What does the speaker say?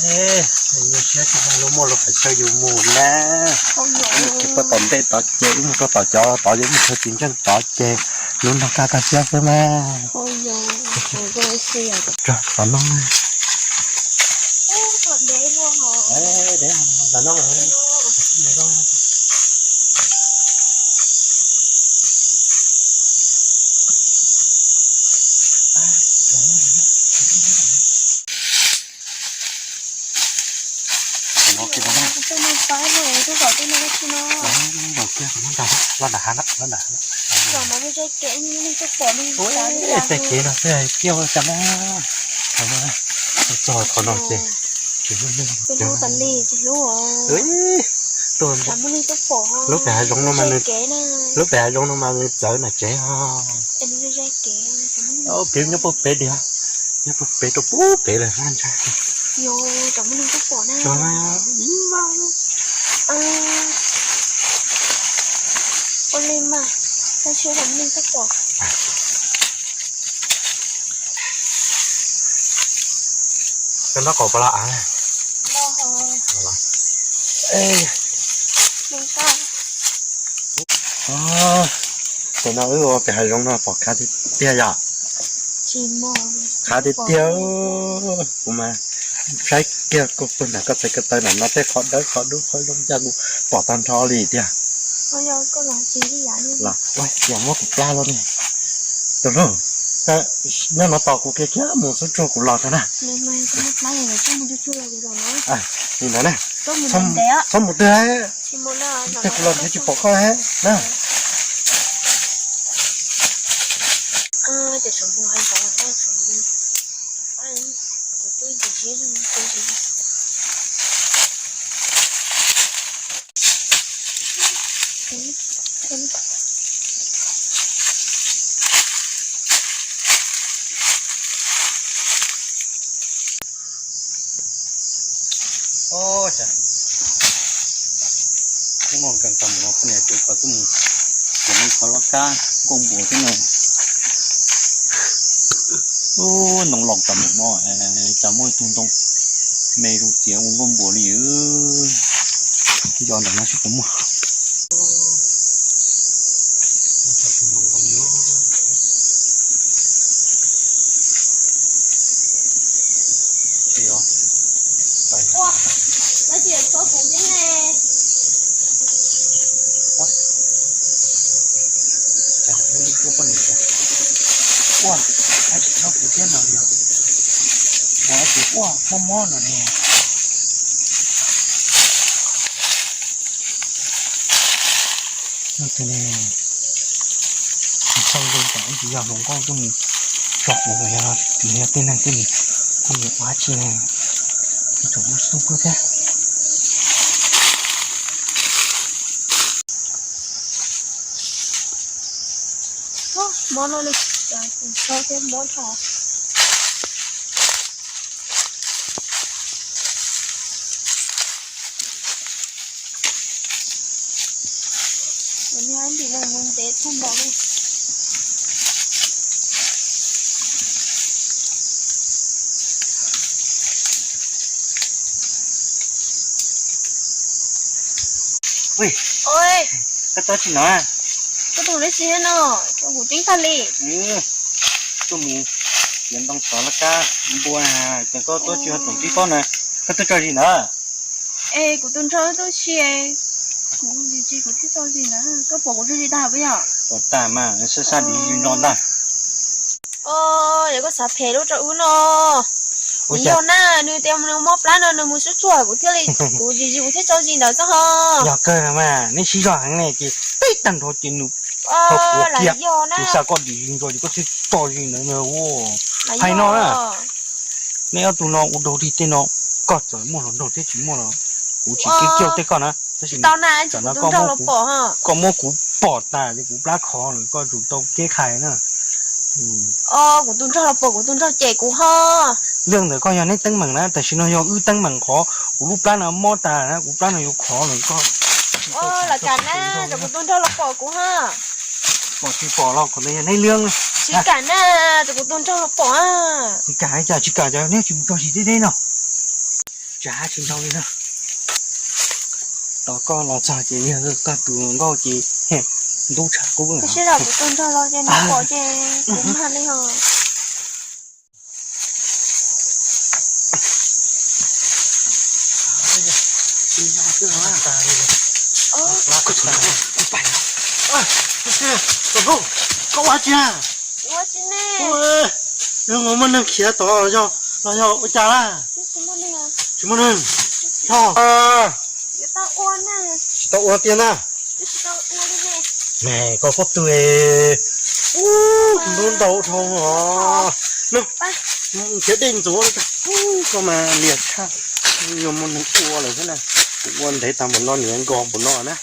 Nyuaj siab tsis muaj lub muaj lub pais chaw yus mus na. Wb mus rau tom ntej tod ces, wb mus rau tom cov tod ces, wb mus chaw tsis ntseej tod ces, hnub no kaj tag siab xwb mas. Tov no. Tej kev no xwb kiag ua cas na. Txog qhov no ces lub pem hav zoov no mas, lub pem hav zoov no mas nws txawv na tsev. Kev nyob puag pem diam, nyob puag pem rau puag pem lawm ntshai. Koj ntab qaum pov los av. Tam no wb ua pem hav zoov no pom khav tiag tiag yom. Khav tiag tiag. Kuv mas saib kiag koj puag nram koj txhais ko taw nram no tej qhov dawb qhov dub qhov zoo cas kuv pom tag nrho li tiag. Los, yog muab kuv plab los ne. Tus hlub, nyob no tos kuv kiag kiag mus xub tsuag kuv los tag na. Li ntawd na, txhob mus twg, tej kuv los nrhiav tsis pom koj na. Ub, hnub no nkees tau mus no poj niam tsev ko tuaj mus, kuv mus thov loj kab nkauj npuas thiab no. Ub, ntoo los tau mus no, cas muaj ib tug ntoo me zoo tiav ua nkauj npuas li. Yog ntawm no seb puas muaj. Ua, tsis txhob kuv thiab no li. Ua, tsis ua mob mob no ne. Tus ne, tsis txhob zoo tam ib tsis yog hluas nkauj tuaj mus tso kuv, yog tej neeg tuaj mus, tuaj mus ua dab tsi ne, tsis tau muaj xub kub thiab. Mob no li, txhob thiab mob dhau. Nws ntev tag npaum li. Ui, koj tuaj tsi no? Koj tuaj mus dab tsi no? Kuv ceeb tag li. Tuaj mus tiav ntoo tov laj kab npua, ces koj tuaj tsi ho tsoom tib pob na? Koj tuaj tso zis ntawd? Es kuv tus nraug tuaj si, kuv tsis, kuv thiaj tso zis ntawd. Koj pom kuv tso zis tag puas yog? Pom tag mas, sab sab dim zis nrog ntag. Yog koj xav phem lub rau wb no. Yog na, nws tias nws mob plab no nws mus sub tsuag kuv thiaj li, kuv zis zis kuv thiaj tso zis ntawd xwb ho. Yog kawg mas, neb siv zog heev ne ces peb tag nrho ces nws ho kuv kiag. Kuv xa koj dim zis nrog ces koj thiaj tso zis ntawd na. Hais no na, neb ob tug no ua dog dig tej no, koj txawm muaj hluas nraug thiab tsis muaj los kuv tsis kiv kiag tej koj na. Tab sis tam no koj muab kuv pom tas ces kuv plab khov lawm, koj tsum tau kev hais na. Kuv tus nraug los pom kuv tus nraug cem kuv ho. Leej ntawd koj yog neb teeb meem na, tam sim no yog wb teeb meem qhov kuv lub plab no mob tas na, kuv plab no yuav khov lawm koj. Los kam na, rau kuv tus nraug los pom kuv ho. Pom tsis pom los kom yog neb leej. Tsis kam na, rau kuv tus nraug los pom. Tsis kam li cas tsis kam, neb tsis mus tso zis deb deb no. Tsav tsis ntau li na. Tos koj los txog ces yog koj tus nkauj ces ntub tshaj qub na. Sib zam kuv tus nrog los ces nws pom ces kuv mag li os. Koj ua dab tsi? Ua tsis ne. Ua, muaj neeg khiav tod los yog ua cas na? Tsis muaj neeg. Yog tsis tau ua tiag na. Koj pob tw ub, ntub ntau dhau os. Khiav dej ntxuav li, koj mas liam tshaj. Yuav muaj neeg ua lawm thiab na. Kuv ua ntev tag npaum no, niam nkos npaum no na.